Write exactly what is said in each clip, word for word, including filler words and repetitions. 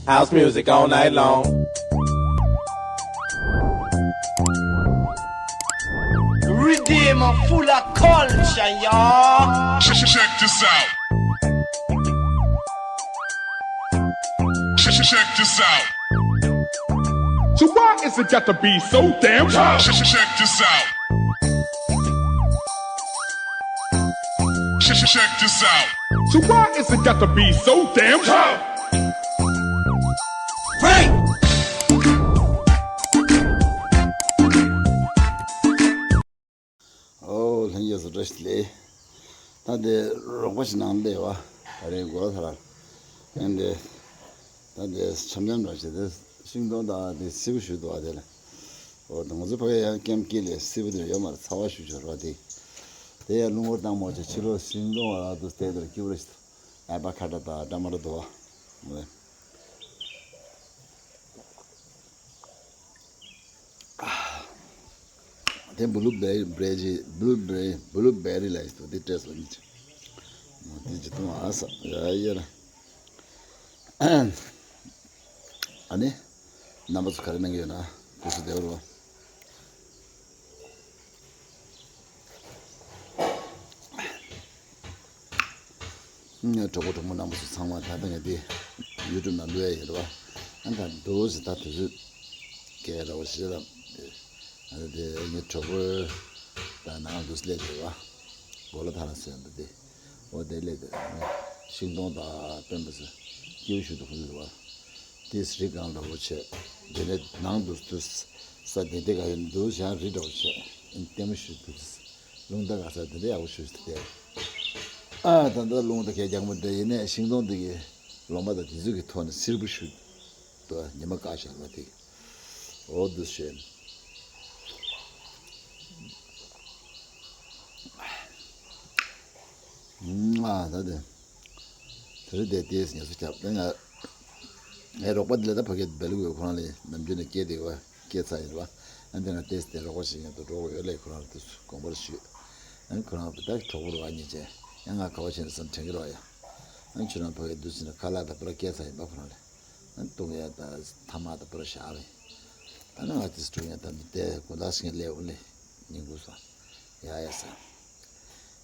House music all night long. Redeem full of culture, y'all. Check, check this out. Check, check this out. So why is it got to be so damn tough? Check, check this out. Check, check this out. So why is it got to be so damn tough? Break! ཨོ་ལྷན་རྒྱས་ཚོ་བཀྲ་ཤིས་བདེ་ལེགས། ད་དེ་རོགས་པ་ཞིག་ནང་སླེབས་པ། ད་རེས་གོ་ལ་ཐ་ར། ཨེ་འདི། ད་དེ་འཆམ་འཆམ་འདྲ་ཞིག་དེ་ཤིང་སྡོང་དང་དེ་སིལ་བུ་ཞུ་འདུག་བ་དེ་ལ། ཨོ་ད་ང་ཚོ་ཕ་གི་ཡང་ཀེམ་སྐྱིད་ལས་སིལ་བུ་དེ་ཡོད་མ་རེད། ཚ་བ་ཞུ་ཞུ་རོགས་དེ། དེ་ཡང་རླུང་འཁོར་བཏང་མོ་ཆེ་ཕྱི་ལོགས་ཤིང་སྡོང་བ་ལ་དུ་དེ་དེར་སྐྱིད་པོ་རེད་ཞིག་ཨ་པ་ཁ་ཏ་དང་ཀྲ་མ་ར་དུ་བ། དེ་བུ་ལུ་བེ་བེ་རི་བུ་ལུ་བེ་རི་བུ་ལུ་བེ་རི་ལ་ཡིན་དེ་སྤྲད་སོང་ཉིད། མོ་དེ་ཇི་ཐུང་ཨ་ས་ཡ་ཡ་ར། ཨ་ནི། རྣམ་པ་ཚོ་ག་རེ་གནང་གི་ཡོད་ན་དུས་སུ་བདེ་བོ་རོ། གྲོགས་པོ་གྲོགས་མོ་རྣམ་པ་ཚོ་ཚང་མ་ད་ལྟ་ངས་འདི་ཡུ་ཊུབ་ནང་བླུག་ཡ་ཡིན་རེད་བ། ཨ་ད་འདུག་ཟེར་ད་དུས་ཚོད་སྐད་ར་བ་ཞིག་ལ། ཨ་དེ་ངའི་གྲོགས་པོ་ད་ནང་འདུག་སླེབས་རེད་བ། གོ་ལ་ཐ་ར་ཟེར་འདུག་དེ། འོ་དེ་ལས་དེ་ཤིང་སྡོང་དང་སྤེན་པ་ཟེར་སྐྱེའུ་ཤུ་དུ་ཁུ་ལ་བ། དེ་སི་རི་གང་ལ་འོ་བྱས། དེ་ནས་ནང་དུ་དུ་ས་དེ་དེ་ག་ཡིན་འདུག་ཞང་རི་འདྲ་བོ་བྱས། ཨིན་ལྟད་མོ་ཞུ་དུ་རླུང་རྟ་ག་ས་དེ་འདྲ་ཡག་པོ་ཞུ་ཞུ་དེ། ཨ་ད་ལྟ་རླུང་རྟ་གས་རྒྱག་མོ་དེ་ཡིན་ནས་ཤིང་སྡོང་འདི་གི་ལོ་མ་དང་དེ་ཚོ་གི་ཐོག་ནས་སིལ་བུ་ཞུ་དུ་ཉི་མ་བཀག་བཞག་མ་དེ། འོ་དུ་ཞེན། ཨ་ད་དེ། དེ་རིང་དེ་ཏེས་ངལ་གསོ་རྒྱབ་དེ་ང་། ངའི་རོགས་པ་དེ་ལ་ད་ཕ་གི་སྦེལ་ཀོབ་ཁོ་རང་ལས་ནམ་རྒྱུན་ནས་སྐད་དེ་བ་སྐད་ཚ་ཡིན་པ། ཨ་དེ་ང་ཏེས་དེ་རོགས་པ་ཞིག་ཡང་དུ་འགྲོ་དགོས་ཡོད་ལས་ཁོ་རང་ལ་དུས་སུ་དགོངས་པར་ཞུས། ཨ་ཁོ་རང་ད་གྲོགས་པོ་ར་བ་གཉིས་བྱས་ཡང་ང་ག་བ་བྱས་ནས་བསམ་དྲན་གི་རོགས་ཡ། ཨ་ཁྱོད་རང་ཕ་གི་དུས་ཚོད་ནས་ཁ་ལག་ད་པར་སྐད་ཚ་ཡིན་པ་ཁོ་རང་ལས། ཨ་ཏུང་ཡ་ད་ཐ་མ་ད་པར་བཞག་རེད། ཨ་ནི་ང་ཏིས་ཀྲུང་ཡ་ད་འདི་དེ་གོ་ལ་སིང་ལེའུ་ལེ་ཉིན་གུ་སོང་། ཡ་ཡ་ས།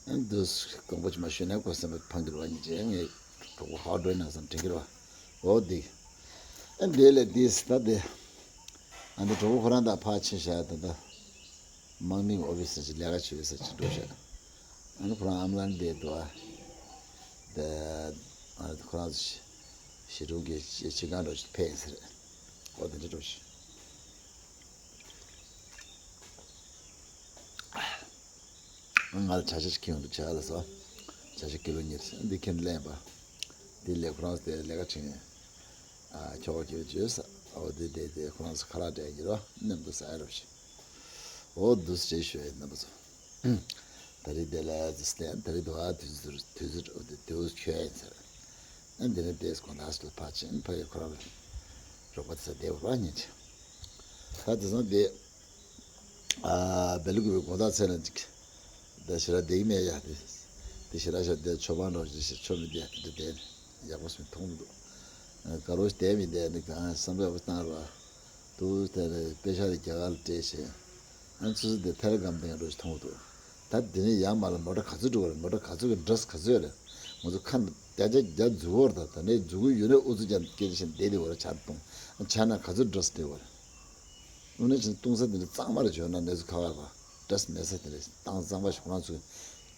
ཨ་འདུས་གོང་པོ་ཅི་མ་ཞུས་ན་གོ་སེམས་པ་ཕང་གི་ར་བ་ཉིན་བྱས་ངས་གྲོགས་པོ་ཧ་འགྲོ་ན་བསམ་དྲན་གི་ར་བ། འོ་འདི། ཨ་འདི་ལས་འདིས་ད་འདི། ཨ་འདི་གྲོགས་པོ་ཁོ་རང་ད་ཕར་ཕྱིན་བཞག་ད་ད། དམག་མིའི་ཨོ་ཕི་སི་ཅིག་ལས་ཀ་བྱེད་ས་ཅིག་འགྲོ་བཞག་ཨ་ནི་ཁོ་རང་ཨམ་ལན་འདི་འདུག་ཨ། ད། ཨ་ཁོ་རང་ཞི་ཞི་ཀྲུང་གི་ཕྱི་ཁ་འགྲོ་ཕེབས་ཟེར། འོ་དེ་འདྲ་འགྲོ་ཞིག་ང་ལ་བྱ་ཤ་ཞིག་ཁྱེར་ཡོང་དུ་བྱ་ལ་སོ། བྱ་ཤ་ཀི་ལོ་གཉིས་འདི་ཁྱེར་ལེན་པ། འདི་ལས་ཁོ་རང་དེ་ལས་ཀ་བྱེད་ངེས། ཨ་ཁྱོ་ག་ཁྱོ་བརྗོད་ས། འོ་དེ་དེ་དེ་ཁོ་རང་ཚོ་ཁ་ལག་སྤྲད་ཀྱི་རོ་མཉམ་དུ་ཟ་ཡ་རོ་ཞིག་འོ་འདུག་སེ་ཞུ་ཡ་རྣམ་པ་ཚོ། ད་རེས་དེ་ལ་ཟི་སྟན་ད་རེས་དུ་ཨ་དུས་ཚོད་དུས་ཚོད་འོ་དེ་དེའུ་ཁྱོད་ཡིན་ཟེར། ཨ་འདི་ནས་དེས་དགོང་དག་སུ་ཕར་ཕྱིན་ཕ་ཡི་ཁོ་རང་རོགས་པ་དེ་ས་བསྡད་པ་རོགས་ཉིན་ཅིག་ད་དེ་སང་དེ། ཨ་བེ་ལུ་གུ་བའི་དགོང་དག་ཚེ་ལ་ཅིག་ད་ཞི་ར་བསྡད་ཀྱི་མེད་ཡ་དེ། དེ་ཞི་ར་ཞབས་དེ་ཆོ་པང་འགྲོ་ཞིག་ཞིག་ཆོ་མི་བསྡད་དེ་བསྡད་ཡག་པོ་སུ་མཐོང་མི་འདུག་ཨ་ག་རོ་ཞིག་བསྡད་མི་བསྡད་ནི་གང་བསམ་པ་ཡག་པོ་བཏང་རོགས། དུ་དེ་ནས་དཔེ་ཆ་དེ་རྒྱ་གར་ལ་སྤྲད་བྱས། ཨ་ཆུ་ཚོད་དེ་ཐེ་ལེ་གྷ་རམ་སྟེང་འགྲོ་ཞིག་མཐོང་གི་འདུག་ད་དེ་ནས་ཡར་མར་ལ་མོ་ཊ་ག་ཚོད་འགྲོ་བ་རེད། མོ་ཊ་ག་ཚོད་ཀྱི་འདྲ་ས་ག་ཚོད་རེད། ང་ཚོ་ཁ་བརྒྱ་ཆ་བརྒྱ་འཛུལ་བོར་ད་ད་ནས་འཛུལ་གི་ཡོད་ནས་ཨུ་ཚུགས་ཀྱང་སྐད་ཆ་བཤད་བསྡད་དེ་བོར་ཆ་གཏོང་ཆ་ན་ག་ཚོད་འདྲ་ས་བསྡད་བོར། དངོས་གནས་བྱས་ན་གཏོང་ས་དེ་འདྲ་གཙང་མ་རེ་བྱོས་ན་གནས་ཚུལ་ཁ་བ་ར་འདྲ་ས་མེད་ས་དེ་འདྲ་གཏོང་གཙང་མ་ཞིག་ཁོ་རང་ཚོས་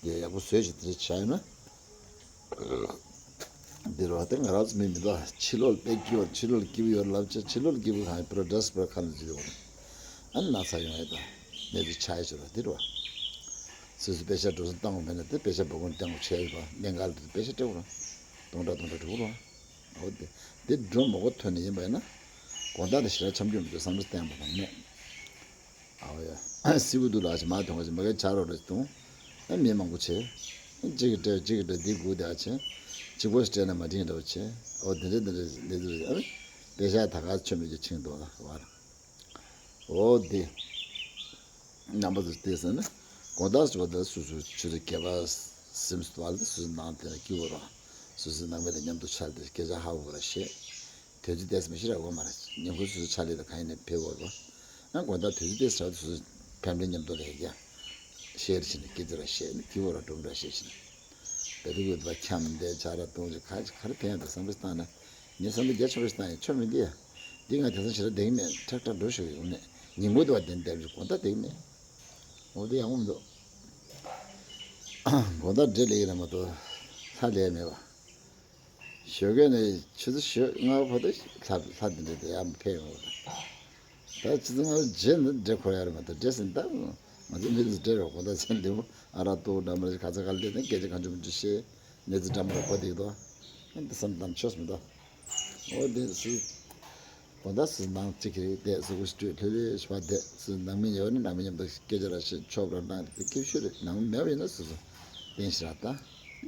དེ་ཡག་པོ་བཟོས་ཤིག་དེ་འདྲ་བྱ་ཡོད་ན། འདི་རུ་བ་དེ་ང་རང་ཚོ་མི་མི་འདུག་ཕྱི་ལོགས་ལ་དཔེ་སྐྱིད་པ་ཕྱི་ལོགས་ལ་སྐྱིད་པོ་ཡོད་ལབ་ཆ་ཕྱི་ལོགས་ལ་སྐྱིད་པོ་གང་ཡིན་པར་འདྲ་ས་པར་ཁ་ནས་འཛུལ་ཡོང་། ཨ་ནི་ན་ཚ་ཡོང་ཡ་དང་གནས་ཚུལ་ཆགས་ཡ་ཆོད་ར་འདི་རུ་བ། སོ་སོས་དཔེ་ཆ་འགྲོ་སོང་བཏང་བ་མེད་ན་དེ་དཔེ་ཆ་འབག་གོང་བཏང་བ་བྱས་ཡོད་པ་གནད་འགག་ལ་དེ་དཔེ་ཆ་སྤྲད་དགོས་ར། སྟོང་ཕྲག་སྟོང་ཕྲག་འགྲོ་གི་ར། འོ་དེ་དེ་འགྲོ་མ་གོ་ཐོན་ནས་ཡིན་པ་ཡིན་ན། དགོང་དག་དེ་ཞེ་དྲག་འཆམ་འཆམ་འདུག་བསམ་བློ་བཏང་བ་དང་མེད། ཨའོ་ཡ། སི་བུ་དུ་ལ་ཅི་མ་ཐོང་བ་ཅི་མ་གའི་ཆ་རོ་རེ་ཐོང་། ཨ་མི་མང་པོ་ཆེ། གཅིག་གི་སྤྲད་གཅིག་གི་སྤྲད་འདི་དགུ་དེ་ཨ་ཆེ། གཅིག་པོ་ཞིག་སྤྲད་ན་མ་འགྲིག་འདྲ་བོ་ཆེ། ཨོ་དེ་འདྲ་དེ་འདྲ་ལས་དུ་རེད། ཨ་དཔེ་ཤག་ད་ག་ཆོད་མེད་ཀྱི་ཆིང་དོ་ལ་བར། ཨོ་དེ། རྣམ་པ་ཚོ་བལྟས་ཟེར་ན། དགོང་དག་སུ་བ་དང་སུ་སུ་ཆུ་ཚོད་བརྒྱད་པ་སིམ་སུ་བ་ལ་སུ་སུ་ནང་དེ་ལ་སྐྱིད་པོ་ར། སུ་སུ་ནང་མི་དང་མཉམ་དུ་ཆ་དེ་སྐད་ཆ་ཧ་གོ་ར་ཤེས། དུས་ཚོད་ཏོག་ཙམ་ཞིག་རག་གོ་མ་རེད། ཉིན་གུང་སོ་སོ་ཕྱག་ལས་དང་གང་ཡིན་ནས་ཕེབས་དགོས་རེད་པ། ཨ་དགོང་དག་དུས་ཚོད་ཏོག་ཙམ་རག་དུས་སོ་སོ་ཕེབས་འབྲས་མཉམ་དུ་ལས་ཀྱང་ཤེར་བྱས་ནས་སྐད་ཆ་ར་བཤད་ནས་གི་བོ་ར་སྒྲུང་ར་བཤད་བྱས་ནས། དེ་དུས་ཀྱི་བ་འཁྱམས་བསྡད་ཆ་ར་བཏུང་ཅིག་ག་ཅིག་ག་རེ་ཕན་ཡོད་དང་བསམ་བློ་བཏང་ན། ངས་བསམ་བློ་རྒྱ་ཆེན་པོ་ཞིག་བཏང་ཡང་ཆོ་མི་འདི་ཡ། འདི་ང་དེང་སང་ཞེ་དྲག་བསྡད་ཀྱི་མེད། ཁྲག་ཁྲག་འགྲོ་ཤོག་ཡོང་ནས་ཉིན་གུང་དུ་བ་དེ་འདེབས་ཀྱི་དགོང་དག་བསྡད་ཀྱི་མེད། འོ་དེ་ཡག་པོ་མི་འདུག་དགོང་དག་འདྲེ་ལས་ཀྱི་རེད་མ་གཏོགས་ལྷ་ལས་མེད་པ། ཞོགས་ཀས་ནས་ཆུ་ཚོད་ཞོགས་ལྔ་བར་དུ་ལྷ་ལྷ་འདི་འདྲ་དེ་ཡང་ཕེབས་ཡོང་བ་དང་། ད་ཆུ་ཚོད་ལྔ་བར་རྗེས་ནས་འདྲེ་འཁོར་ཡ་རེད་མ་གཏོགས་འདྲེ་ཟིན་ད་ང་ཚོ་མི་ཚོ་འདྲེ་རོགས་གོ་ད་ཚན་འདི་མོ་ཨ་ར་ཏོ་འདྲ་མ་རེད། ག་ཚ་ག་ལ་དེ་ནས་སྐད་ཆ་གང་བྱུང་མི་འདྲ་བཤད། གནས་ཚུལ་འདྲ་མ་རེད་གོ་དེ་གི་དོ། ཨ་འདི་བསམ་དང་ཆོས་མི་འདུག་འོ་དེ་སུ་གོ་ད་སུ་ནང་གཅིག་གི་དེ་སུ་གུ་སྤྲོད་ལྷོད་ལྷོད་ཞིག་བ་དེ་སུ་ནང་མི་ཉེ་བ་ནི་ནང་མི་མཉམ་དུ་སྐད་ཆ་ར་བཤད་ཆོབ་ར་གནང་དེ་སྐྱིད་ཤོས་རེད། ནང་མི་མེད་པ་ཡིན་ན་སུ་སུ་བསྟན་ཞིག་ར་ད་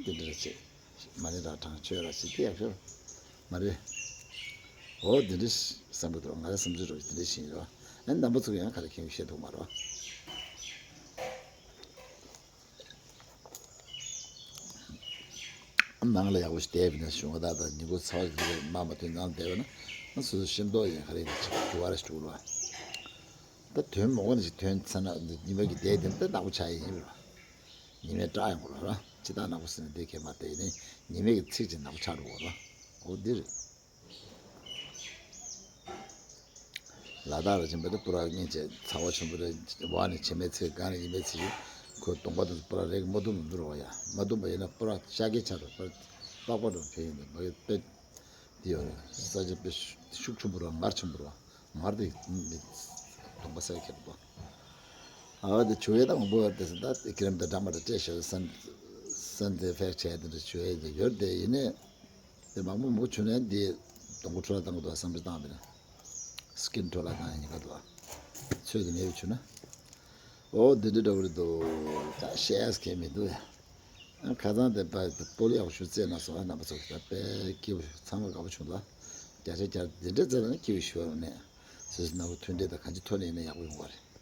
འདི་འདྲ་ར་བྱེད། མ་རེད་ད། དྲང་ཆོས་ར་ཞིག་དེ་ཡག་ཤོས་མ་རེད། འོ་འདི་འདྲ་བསམ་པ་འདུག་ང་རའི་བསམ་ཚུལ་རོ་འདི་འདྲ་ཞིག་ཡིན་རོ། ཨ་ནི་རྣམ་པ་ཚོ་གི་ཡང་ག་རེ་མཁྱེན་ཤེས་འདུག་མ་རོ། ནང་ལ་ཡག་པོ་ཞིག་བསྡད་པ་ན་གཞུང་བ་དག་དང་ཉིན་གུང་ཚ་བ་ཞིག་མ་མ་ཐོན་ནང་བསྡད་པ་ན་ང་སོ་སོ་ཤེས་མདོག་ཡིན་ག་རེ་ཡིན་ཅིག་འགྱུར་བ་ར་ཞིག་འགྲོ་རོ། ད་དོན་མོ་གོ་ནས་ཞིག་ཐོན་ཚར་ན་ཉི་མ་གི་བསྡད་དེ་ད་ནག་པོ་ཆགས་ཡིན་རོ། ཉི་མས་སྐྲག་ཡོང་གི་རེད་ར། ཅི་ལྟར་ནག་པོ་ཟེར་ན་འདི་གས་མ་བལྟས་ནས་ཉི་མས་ཀྱི་ཚིག་ཅིག་ནག་པོ་ཆགས་འགྲོ་གི་རེད། འོ་འདི་རེད། ལ་དྭགས་ལ་ཕྱིན་པ་དེ་པུ་ར་སྙིང་རྗེ་ཚ་བ་ཆེན་པོ་རེད། འོག་ནས་བྱེ་མའི་ཚིག་སྒང་ནས་ཉི་མའི་ཚིག་ཁོའི་གདོང་པ་དེ་ཚོ་པུ་ར་རེག་མ་ཐུབ་མི་འདུག་རོ་ཡ། མ་ཐུབ་པ་ཡིན་ན་པུ་ར་ཤ་སྐད་ཆགས་འགྲོ་པར་པགས་པ་འགྲོ་ཕན་ཡིན་འདུག་མ་གི་དཔེ། འདི་ཡོད་རེད། ས་ཆ་དཔེ་ཤུགས་ཆེན་པོ་རེད། ངར་ཆེན་པོ་རེད། ངར་དེ་མི་གདོང་པ་སེལ་ཁྱེར་འདུག་ཨ་དེ་བྱུ་ཡས་དང་མང་པོ་ཡོད་དེ་ད་ཀི་རམ་དེ་འདྲ་མ་འདྲ་སྤྲད་ཤེས་སན་སན་དེ་ཕེག་བྱས་དེ་འདྲ་བྱུ་ཡས་དེ་ཡོད་དེ་ཡིན་ནས་དེ་མང་པོ་མང་པོ་བྱུང་ནས་འདི་སྡོང་པོ་འཕྲོ་བརླག་བཏང་གི་འདུག་བསམ་བློ་བཏང་དེ་ན་སྐིན་འཕྲོ་བརླག་བཏང་ཡིན་ག་འདུག་ཚོད་དེ་མེད་པ་བྱུང་ན། ཨོ་འདི་འདྲ་འདྲ་བོ་རེད་འདུག་ད་བཤད་ཡས་གལ་མི་འདུག་ཡ། ཨ་ཁ་སང་དེ་པ་སྤོ་ལོ་ཡག་པོ་ཞིག་རྩེད་ན་སོང་། ཨ་རྣམ་པ་ཚོ་གི་ད་དཔེ་སྐྱིད་པོ་ཚང་མ་དགའ་པོ་བྱུང་ལ། བརྒྱ་ཆ་བརྒྱ་འདི་འདྲ་རྩེད་ན་སྐྱིད་པོ་ཞུ་བ་ནས་སོ་སོ་ནང་ཁུལ་མཐུན་སྒྲིལ་དང་གང་ཅི་ཐོག་ནས་ཡིན་ན་ཡག་པོ་ཡོང་བ་རེད།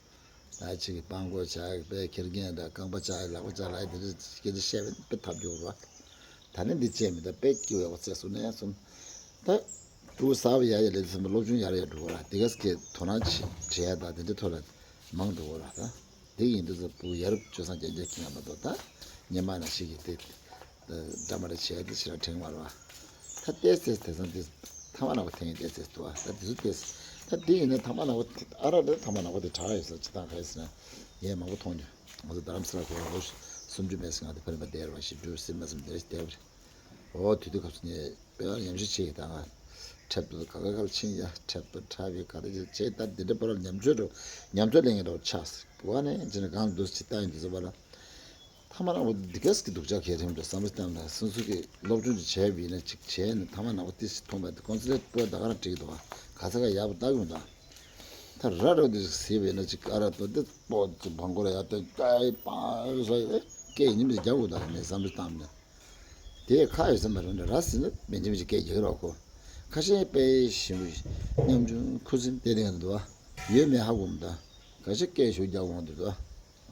ད་ཅིག་གི་སྤང་སྒོ་བྱ་དཔེ་ཁེར་རྐྱང་དང་རྐང་པ་བྱ་ལག་པ་བྱ་ལ་འདི་འདྲ་སྐད་ཆ་བཤད་པ་དཔེ་ཐབས་སྐྱོ་བ། ད་ནི་འདི་བྱས་མི་ད་དཔེ་སྐྱིད་པོ་ཡག་པོ་རྩེད་སོང་ནས་སོང་། ད་ཕྲུ་གུ་གསར་པ་ཡར་ཡར་སླེབས་ཙམ་པ་སློབ་སྦྱོང་ཡར་ཡར་འགྲོ་གི་ར། དེ་ག་སྐད་དོ་སྣང་བྱེད་ཡ་ད་དེ་འདྲའི་ཐོག་ལ་མང་འགྲོ་གི་ར་ད། དེ་ཡིན་དུས་ཚོད་ཕྲུ་གུ་ཡར་སྤྱོད་བཟང་རྐྱང་རྐྱང་ཁྱེར་ཡ་མ་གཏོགས་ད་སྔོན་མ་ནང་བཞིན་གྱི་དེ་འདྲ་མ་འདྲ་བྱས་ཏེ་ཕྱིར་དྲན་མ་རེད་བ། ད་ཏོག་ཙམ་དེང་སང་དེ་ཐ་མག་ནག་པོ་འཐེན་ཡིན་ཏོག་ཙམ་འདུག་བ། ད་དེ་ཚོ་ཏོག་ཙམ་ད་དེ་ཡིན་ན་ཐ་མག་ནག་པོ་ཨ་རག་ལ་ཐ་མག་ནག་པོ་དེ་དྲག་ཡོད་ས་ཅི་ཐང་ག་ཡོད་ཟེར་ན་ངས་མང་པོ་མཐོང་མྱོང་། ང་ཚོ་རྡ་རམ་ས་ལ་ཁོ་ལོ་སུམ་ཅུ་མེད་ཟེར་ང་དེ་ཕ་རིམ་པ་བསྡད་རེད་བ། བཞི་བཅུ་ཟིན་མ་ཟིན་དེ་རེད་བསྡད་པ་རེད། འོ་དུས་དུས་སྐབས་སུ་ངས་དཔེ་ཡག་ཉམས་ཞིབ་བྱེད་ཀྱི་ད་ང་འཁྲབ་སྟོན་ག་ག་ག་ལ་ཕྱིན་ཡ་འཁྲབ་སྟོན་འཁྲབ་པའི་ག་རེ་བྱེད་བྱེད་ད་འདི་འདྲ་པོ་ར་ཉམས་ཚོད་འགྲོ་ཉམས་ཚོད་ལེན་གྱི་འགྲོ་ཆགས་སི་བ་ནས་ཅི་ནས་གང་འདུག་ཅི་ལྟ་ཡིན་འདི་ཚོ་བ་ལ་ཐ་མག་ནག་པོ་འདི་གས་ཀྱི་སྡུག་ཅག་གས་རིམ་འགྲོ་བསམ་བློ་བཏང་ན་སོ་སོ་གི་སློབ་སྦྱོང་ཅིག་བྱས་པ་ཡིན་ན་ཅིག་བྱས་ནས་ཐ་མག་ནག་པོ་ཏི་སི་མཐོང་བ་དེ་ཁོང་ཚོ་ལས་པོ་ད་ག་རང་འགྲིག་གི་འདུག་བ། ག་ས་ག་ཡག་པོ་ལྟ་གི་མི་འདུག་ད་ར་ར་འདི་ཟེར་བས་ན་ཅིག་ཨ་ར་ཏོ་འདི་སྤོ་ཅིག་བང་གོ་ར་ཡ་ཏོ་ཀའི་པང་ཟ་ཡེ་སྐད་ཉིམ་ཅིག་རྒྱག་དགོས་ད་ངས་བསམ་བློ་བཏང་ནས། དེ་ཁ་ཡོད་བསམ་པ་རེད་ན་ར་ཟེར་ན་མི་འཇིམ་ཅིག་སྐད་རྒྱག་རོགས་གོ། ཁ་ཤས་དཔེ་ཞིམ་པོ་ཉམ་ཆུང་ཁུ་སིམ་དེ་དེ་ཡང་འདུག་ཨ། ཡོད་མེད་ཧ་གོ་མི་ད། ག་ཤས་སྐད་ཞུ་རྒྱག་འོང་འདུག་ད།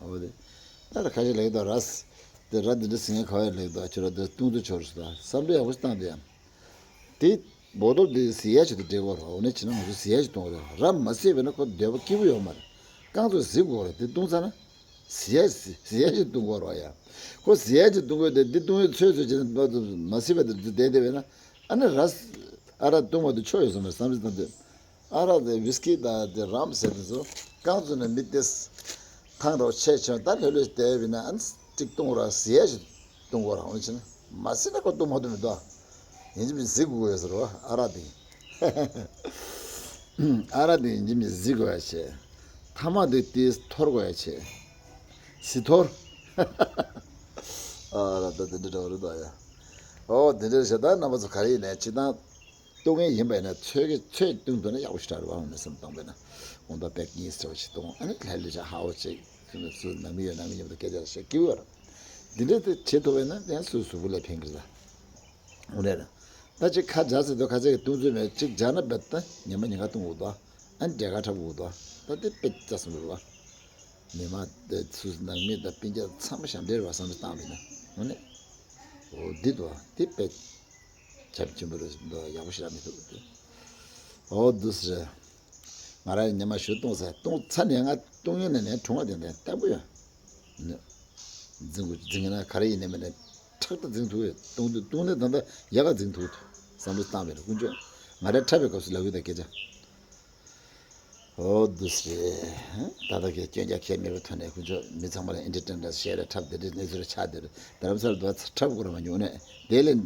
འོ་དེ། ད་ལ་ཁ་ཤས་ལེགས་ད་ར་ཟེར། དེ་ར་འདི་འདྲ་ཟིང་ངེ་ག་བ་ལེགས་ད་ཁྱོད་ར་འདི་ལྟུང་དུ་ཆོར་སོང་ད་བསམ་བློ་ཡག་པོ་ཞིག་བཏང་དེ་ཡང་། དེ་བོ་དོལ་དེ་ཟི་ཡ་ཆུ་དེ་འདྲེ་གོ་ར་འོ་ནས་ཕྱི་ན་ང་ཚོ་ཟི་ཡ་ཆུ་གཏོང་རེད་ར་མ་ཟི་བས་ན་ཁོ་འདོད་པ་སྐྱིད་པོ་ཡོད་མ་རེད། རྐང་ཚོ་ཟི་དགོས་རེད་དེ་བཏུང་ཚར་ན། ཟི་ཡ་ཟི་ཟི་ཡ་ཆུ་བཏུང་གོ་ར་ཡ། ཁོ་ཟི་ཡ་ཆུ་བཏུང་གོ་དེ་འདི་བཏུང་ཡོད་ཚོད་ཚོད་བྱས་ན་མ་ཟི་བས་དེ་བསྡད་བསྡད་བས་ན་ཨ་ནི་ར་ཨ་ར་བཏུང་བ་དེ་ཆོ་ཡོད་སོང་ན་བསམ་ཚུལ་བཏང་དུས། ཨ་རག་དེ་ཝིས་ཀི་དང་དེ་རམ་ཟེར་དེ་ཚོ་རྐང་བཙུགས་ནས་མི་དེ་ཐང་རོ་ཆེ་ཆེ་ད་ལྷོད་ལྷོད་བསྡད་པ་ཡིན་ན་ཨ་ནི་གཅིག་བཏུང་ར་ཟི་ཡ་ཞིག་བཏུང་དགོས་ར་འོང་ཕྱིན་ན་མ་ཟི་ན་ཁོ་བཏུང་མ་ཐུབ་མི་འདུག་ཡིན་གཅིག་མིན་ཟི་དགོས་ཡོད་ཟེར་བ་ཨ་རག་དེ། ཨ་རག་དེ་ཡིན་གཅིག་མིན་ཟི་དགོས་ཡ་ཆེ། ཐ་མག་དེ་དེ་འཐོར་དགོས་ཡ་ཆེ། ཟི་འཐོར། ཨ་རག་ད་དེ་འདྲ་འདྲ་བ་རེད་ད་ཡ། ཨོ་དེ་འདྲ་བྱས་ད་རྣམ་པ་ཚོ་ག་རེ་ཡིན་ནས་ཅི་དང་། གཏོང་མཁན་ཡིན་པ་ཡིན་ན་ཚོད་ཀྱི་ཚོད་གཏོང་ཐུབ་ན་ཡག་པོ་ཞེ་དྲག་རེད་བ། འོ་ན་སེམས་གཏོང་པས་ན་འོ་ད་པེག་གཉིས་ཟེར་བ་ཞིག་གཏོང་ཨ་ནི་ལྷ་ལུས་ཅག་ཧ་འོ་ཅིག་སུ་ནང་མི་ཡོད་ནང་མི་མཉམ་དུ་སྐད་ཆ་བཤད་སྐྱིད་པོ་རེད། འདི་འདྲ་དེ་བྱེད་ཐུབ་པས་ན་དེ་ཡང་སུ་གཟུགས་པོ་ལ་ཕན་གི་རེད་ད། འོ་རེད་ད། ད་ཅིག་ཁ་སྦྱར་ཟེར་དུས་ཁ་ཚ་གི་གཏོང་ཚོད་མེད་ཅིག་སྦྱར་ན་བེད་ད་ཉི་མ་ཉིན་ག་གཏོང་དགོས་དོ། ཨ་ནི་འབྲས་ཁ་འཁྲབ་དགོས་དོ། ད་དེ་དཔེ་རྩ་སོང་རེད་བ། མི་མང་དེ་ཚོ་ནང་མི་དང་སྤུན་ཀྱག་ཚང་མ་ཞབས་འདྲེན་རེད་བ་བསམ་བློ་བཏང་བས་ན་འོ་ནི། འོ་འདི་དོ་དེ་དཔེ། ཁྱབ་ཆེན་པོ་རེད་འདུག་ཡག་པོ་ཞིག་རག་མི་ཐུབ་འདུག་ཨོ་འདུག་སེ་རེད། ང་རང་ཉི་མ་ཞོ་བཏུང་ཟེར་བཏུང་ཚར་ནས་ང་བཏུང་ཡོང་ནས་ནས་གྲོང་བ་དེ་འདྲ་ལྟ་བུ་ཡོད། ནི། འཛིང་དགོས་འཛིང་ན་ག་རེ་ཡིན་ནས་མིན་ནས་ཁྲག་ཏུ་འཛིང་ཐུབ་ཡོད། བཏུང་དུས་བཏུང་ནས་ད་ལྟ་ཡག་ག་འཛིང་ཐུབ་འདུག་བསམ་བློ་བཏང་བས་དཀོན་མཆོག་ང་རང་འཁྲབ་པའི་སྐབས་སུ་ལབ་ཡོད་ད་སྐད་ཆ། ཨོ་འདུག་སེ་རེད། ད་ལྟ་གས་སྐྱོན་རྒྱག་མཁན་མེད་པའི་ཐོག་ནས་དཀོན་མཆོག་མི་ཚང་མ་ལ་ཨེན་ཊར་ཊེན་མེན་ཊི་བྱས་རེད། འཁྲབ་དེ་འདྲའི་གནས་ཚུལ་ཆགས་བསྡད་རེད། རྡ་རམ་ས་ལ་འདུག་བ་འཁྲབ་དགོས་ར་མ་མྱོང་ནས་དེ་ལས།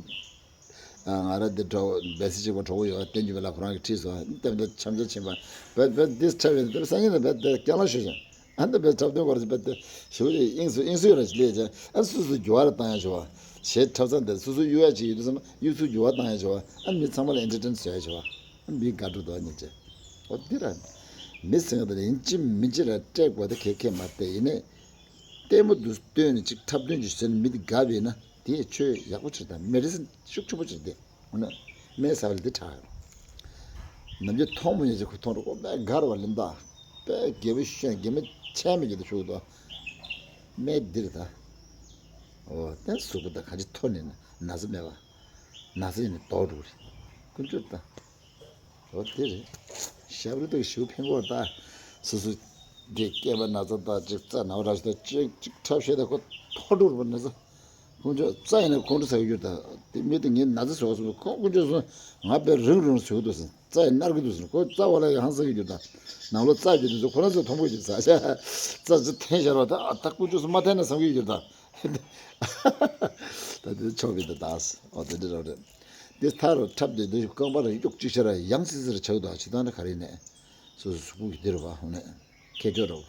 ང་རང་འདི་འགྲོ་བས་སི་གཅིག་པ་གྲོགས་པོ་ཡོད་བསྟན་རྒྱུ་མེད་ལ་ཁོ་རང་གིས་ཁྲིད་སོང་། ཨ་ནི་དེ་འདྲ་འཆམ་འཆམ་ཕྱིན་པ་བས་བས་འདི་འཁྲབ་ཡོད་འདི་སང་ཉིན་ལ་བས་དེ་སྐྱག་ལང་ཤོད་ཅིང་ཨ་འདི་བས་འཁྲབ་སྟོན་སྐོར་བས་དེ་ཞུ་རེ་དབྱིངས་སུ་དབྱིངས་སུ་ཡོད་ར་ཅིག་ལས་ཀྱང་ཨ་སུ་སུ་འགྱུར་བ་ར་བཏང་ཡ་ཞུ་བ། གཞས་འཁྲབ་ས་འདི་སུ་སུ་གཡུག་ཡ་ཅིག་ཡོད་དུས་ཙམ་གཡུག་ཚུར་འགྱུར་བ་བཏང་ཡ་ཞུ་བ། ཨ་མི་ཚང་མ་ལ་ཨེན་ཊར་ཊེན་བཟོ་ཡ་ཞུ་བ། ཨ་མི་དགའ་སྤྲོ་འདུག་ཉིན་བྱེད། ཨོ་འདི་ར། མི་སེང་གེ་དེ་ཡིན་གཅིག་མིན་གཅིག་ར་སྤྲད་དགོས་དེ་གལ་གལ་མ་བལྟས་ཡིན་ནས། ལྟད་མོ་འདི་སྟོན་ནས་ཅིག་འཁྲབ་སྟོན་ཅིག་བྱས་ནས་མི་འདི་དགའ་བས་ན། དེ་ཆོས་ཡག་པོ་ཆེ་དང་མེ་ཌི་སིན་ཤུགས་ཆེན་པོ་ཆེ་སྟེ། འོ་ན། སྨན་ཟ་བ་ལ་འདི་དྲག་ཡོད། ནམ་རྒྱུན་མཐོང་མ་མྱོང་ཅིག་ཁོ་མཐོང་རུ་ཁོ་དཔེ་དགའ་རུ་བ་ལིམ་ད། དཔེ་རྒད་པོ་ཤོད་རྒད་མོ་ཆེ་མེད་ཀྱི་འདུག་ཤུགས་དོ། སྨན་འདིར་ད། འོ་དེ་གཟུགས་པོ་ད་ག་ཅི་ཐོར་ནས་ན་ན་ཚ་མེད་པ། ན་ཚ་ཡིན་ན་ལྡོག་འགྲོ་གི་རེད། ཀུན་སྤྱོད་ད། འོ་དེ་རེད། ཞབས་རི་དུ་ཞུ་ཕན་གོ་ད། སོ་སོ། འདི་སྐེད་པ་ན་ཚ་དང་ཅིག་རྩ་ན་བ་ར་ཞིག་དང་ཅིག་ཅིག་འཁྲབ་བཤད་དང་ཁོ་ཐོར་འགྲོ་རུ་བ་ན་ཚ། ཁོང་ཚོས་རྩ་ཡིན་ན་ཁོང་ཁྲོ་ཟ་གི་ཡོད་ད། དེ་མི་དེ་ངའི་ན་ཚ་བཟོ་བ་སོང་ཁོ་ཀུན་སྤྱོད་སོང་ང་དཔེ་རིང་རུང་ཞུ་འདུག་ཟིན་རྩ་ཡིན་ནར་གི་འདུག་ཟིན་ཁོ་རྩ་བ་ལ་ཡང་ཧང་སང་གི་ཡོད་ད། ནང་ལོ་རྩ་གི་འདུག་ཟིན་ཁོ་རང་ཚོ་མཐོང་གི་ཡོད་ཟ་ཤ། རྩ་ཅིག་འཐེན་བཞག་ར་ད་ད་ཀུན་སྤྱོད་སོང་མ་འཐེན་ན་བསམ་གི་ཡོད་ད། ད་དེ་ཆོག་གི་འདུག་ད། ཨོ་དེ་འདྲ་རོགས་རེད། དེ་མཐར་འཁྲབ་དེ་དེ་རྐང་པ་ར་ཡུག་ཅིག་ཤ་ར་ཡང་སི་སི་ར་ཆགས་འདུག་ཨ་ཕྱི་ཐང་ན་ག་རེ་ནས། སོ་སོ་གཟུགས་པོ་གི་འདི་རུ་བ་ཧོ་ནས་ཁྱེད་ཅོ་རོ།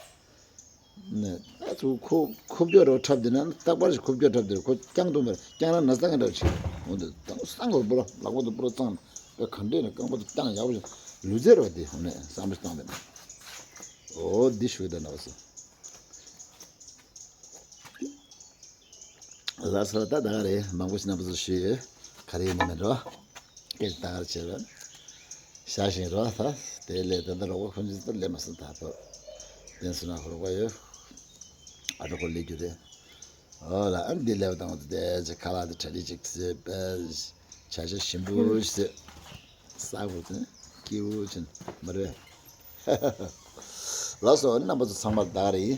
ནས་ཨ་ཚུ་ཁོ་ཁོབ་ཅོ་རོ་འཁྲབ་དེ་ན་རྟག་པར་ཞིག་ཁོབ་ཅོ་འཁྲབ་དེ་རུ་ཁོ་རྐྱང་དུ་མེར་རྐྱང་ར་ན་སང་ག་འདྲ་ཆེ། འོ་འདི་དང་སང་གོ་པོ་ར་ལག་པ་དུ་པོ་ར་གཙང་པའི་ག་འདྲེ་ནས་རྐང་པ་དུ་རྐྱང་ཡག་པོ་ཞིག་ལུས་རྩལ་རོ་དེ་ཧོ་ནས་བསམ་བློ་བཏང་བས་ན། འོ་འདི་ཞུ་གི་ད་ན་བ་སོ། ལགས་སོ་ད་ད་ག་རེད། མང་པོ་ཞིག་རྣམ་པ་ཚོར་ཞུས་ཡོད། ག་རེ་ཡིན་ནི་མིན་རོ། སྐད་ཆ་ད་ག་རེ་བྱེད་རོ། ཤ་ཞིང་རོ་ད། དེ་ལས་ད་ལྟ་རོགས་པ་ཁོ་ཚོས་ད་ལས་མ་སོང་ད་བབ། བསྟན་སོང་ན་ཁོ་རོགས་པ་ཡོད། ཨ་རོགས་པ་ལས་རྒྱུ་རེད། ཨོ་ལ་ཨ་འདི་ལས་བ་དང་དེ་ཅི་ཁ་ལག་དེ་གྲ་རི་ཅིག་ཟེར་པས། བྱ་བྱ་ཞིམ་པོ་ཟེར། ས་བོ་དེ་སྐྱིད་པོ་ཅན་མ་རེད། ལགས་སོ་རྣམ་པ་ཚོ་ཚང་མར་བདག་རེད།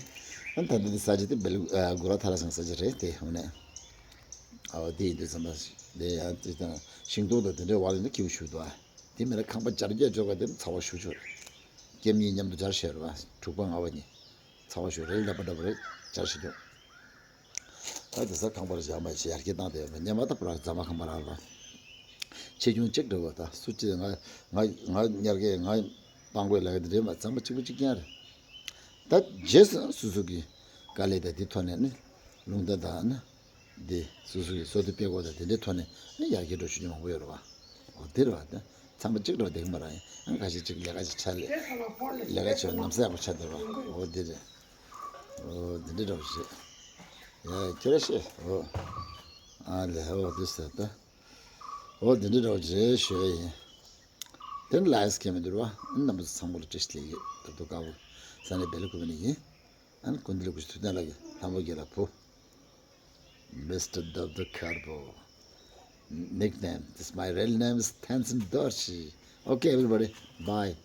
ཨ་ད་འདི་ས་ཆ་དེ་སྦེལ་ཨ་གུ་ར་ཐ་ལ་སང་ས་ཆ་རེད་དེ་ཧོ་ནས། ཨའོ་དེ་ཡིན་དུས་ཙམ་པ་དེ་ཡང་དེ་དང་ཤིང་སྡོང་དང་དེ་འདྲའི་བར་ལ་ནི་སྐྱིད་པོ་ཞུ་འདུག་ཨ། དེ་མིན་ན་ཁང་པ་སྦྱར་རྒྱག་འཇོག་པ་དེ་ཚ་བ་ཞུ་ཆོག་སྐྱེམས་གཉིས་མཉམ་དུ་སྦྱར་བྱས་རེད་བ། དྲུག་པ་ལྔ་པ་གཉིས། ཚ་བ་ཞུ་རེད་ལབ་པ་འདྲ་པོ་རེད་སྦྱར་བྱེད་འཇོག་ད་དེ་ས་ཁང་པར་བཞག་མ་བྱེད་ཡར་རྒྱས་བཏང་དེ་ཉེ་མ་ད་པུ་ར་རྫ་མ་ཁང་པ་རག་ར། ཆེ་ཆུང་གཅིག་འདྲ་བོ་ད་སུ་གཅིག་ང་ང་ང་ཉར་གི་ང་སྤང་དགོས་ལབ་གི་འདི་འདྲའི་མ་རྫ་མ་གཅིག་པུ་གཅིག་རྐྱང་རེད། ད་རྗེས་སུ་སོ་སོ་གི་དཀའ་ལས་དང་དེ་ཐོག་ནས་ནི་ལུང་བསྟན་དང་ནི་འདི་སོ་སོ་གི་བསོད་བདེ་སྤེལ་དགོས་དང་དེ་འདྲའི་ཐོག་ནས་ནི་ཡར་རྒྱས་འགྲོ་ཆོག་མཁན་མང་པོ་ཡོད་རེད་བ། འོ་དེ་རེད་བ། ད་ཚང་མ་གཅིག་འདྲ་བ་བསྡད་གི་མ་རེད། ཡང་ཁ་ཤས་གཅིག་ལས་ཀ་ཅིག་ཆ་ལས་ལས་ཀ་ཆེ་བ་ལམ་སང་ཡག་པོ་ཆགས་བསྡད་རེད་བ། འོ་དེ་རེད། འོ་འདི་འདྲ་འདྲ་བོ་ཞིག་ཡ་ཁྱེད་ར་ཤེས། འོ་ཨ་ལས་འོ་དེ་ཟེར་ད། འོ་འདི་འདྲ་འདྲ་བོ་རེད་ཞུ་ཡ་ཡིན། དེ་ནི་ལ་ཡ་སི་ཁེ་མི་འདུག་ར་བ། ཨ་ནི་རྣམ་པ་ཚོ་ཚང་མ་ལ་བཀྲ་ཤིས་བདེ་ལེགས། ད་དུང་དཀར་པོ་ས་ནས་སྦེལ་ཀོབ་ནས་ཡིན། ཨ་ནི་ཀུན་ལེགས་སྐུ་ཞབས་ཐུབ་བསྟན་ལགས་ཀྱིས་ལྷ་མོ་རྒྱལ་ལ་བུ། མིས་ཊར་དབ་དྷ་ཁར་པོ། Nickname. This my real name is Tenzin Dorji. Okay, everybody. Bye.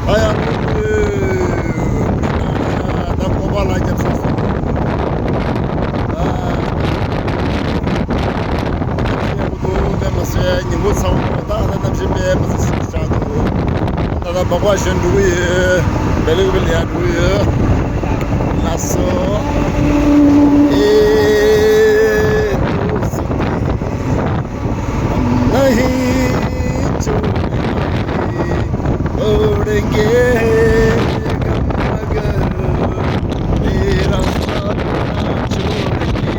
ཨ་ཡ། ད་སྤོབས་པ་ལ་རྒྱབ་ས་སོང་། ཚང་མ་ད་ལྟ་གནམ་གཤིས་དཔེ་མི་སྲིད་ཤག་འདུག་ད་ལྟ་མག་པ་ཞོན་འགྲོ་གི་ཡོད། བེ་ལུག་བེ་ལི་ཡ་འགྲོ་གི་ཡོད། ལགས་སོ། ཨེ་དུ་སི་ཏི། नहीं छोड़ेंगे गम मगर तेरा साथ ना छोड़ेंगे।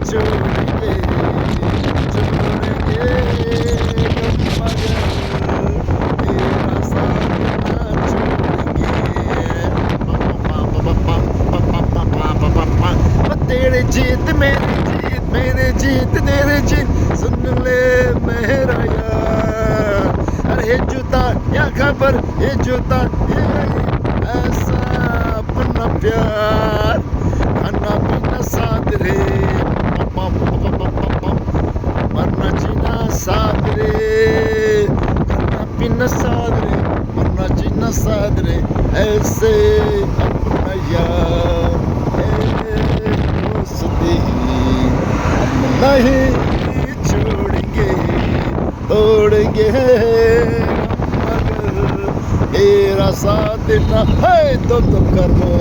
छोड़ेंगे, छोड़ेंगे गम मगर तेरा साथ ना छोड़ेंगे। तेरी जीत मेरी जीत, मेरी जीत तेरी जीत, सुन ले मेरा यार। अरे ये जूता या खबर, ये जूता ये, ऐसा अपना प्यार, खाना पीना साथ रे, मरना जीना साथ रे, खाना पीना साथ रे, मरना जीना साथ रे, ऐसे अपना यार, ऐ दोस्ती हम नहीं छोड़ेंगे, तोड़ेंगे मगर तेरा साथ ना है तो तुम कर लो।